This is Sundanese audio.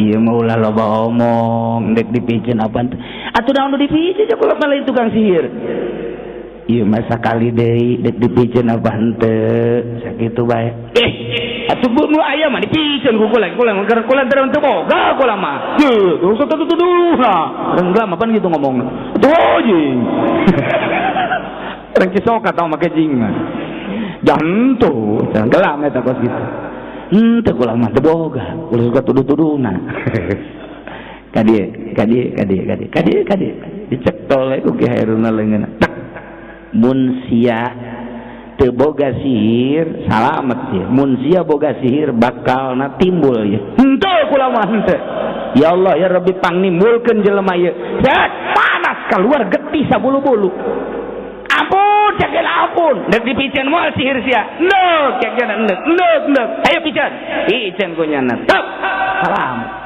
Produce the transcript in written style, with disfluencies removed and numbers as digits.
Ieu mah ulah loba omong, dek dipiceun apa teu. Atuh naon nu dipiceun cek kula mah lain tukang sihir. Ieu mah sakali deui, dek dipiceun apa henteu, sakitu bae. Eh, atuh nu aya mah dipiceun ku kula, kula mah kula teu boga kula mah. Heuh, tuh tuh tuh nah. Urang gelam apaan gitu ngomongna. Tuh jing. Urang Cisoka tau make jing mah. Jantu, gelam eta kos gitu. Henteu, kula mah teu boga, ulah suka tuduh-tuduhna. Ka dieu, ka dieu, ka dieu, ka dieu, ka dieu, ka dieu. Dicekol we ku Ki Hairuna leungeunna. Tek. Mun sia teu boga sihir, salamet sia. Mun sia boga sihir, bakalna timbul ieu. Henteu, kula mah henteu. Ya Allah ya Rabbi, pangnimbulkeun jelema ieu. Set, panas keluar getih sabulu-bulu. Ampun, cek ampun. Dek dipiceun moal sihir sia? Endek, cek endek, endek, endek. Ayo piceun. Piceun ku nyana. Tek. Salam.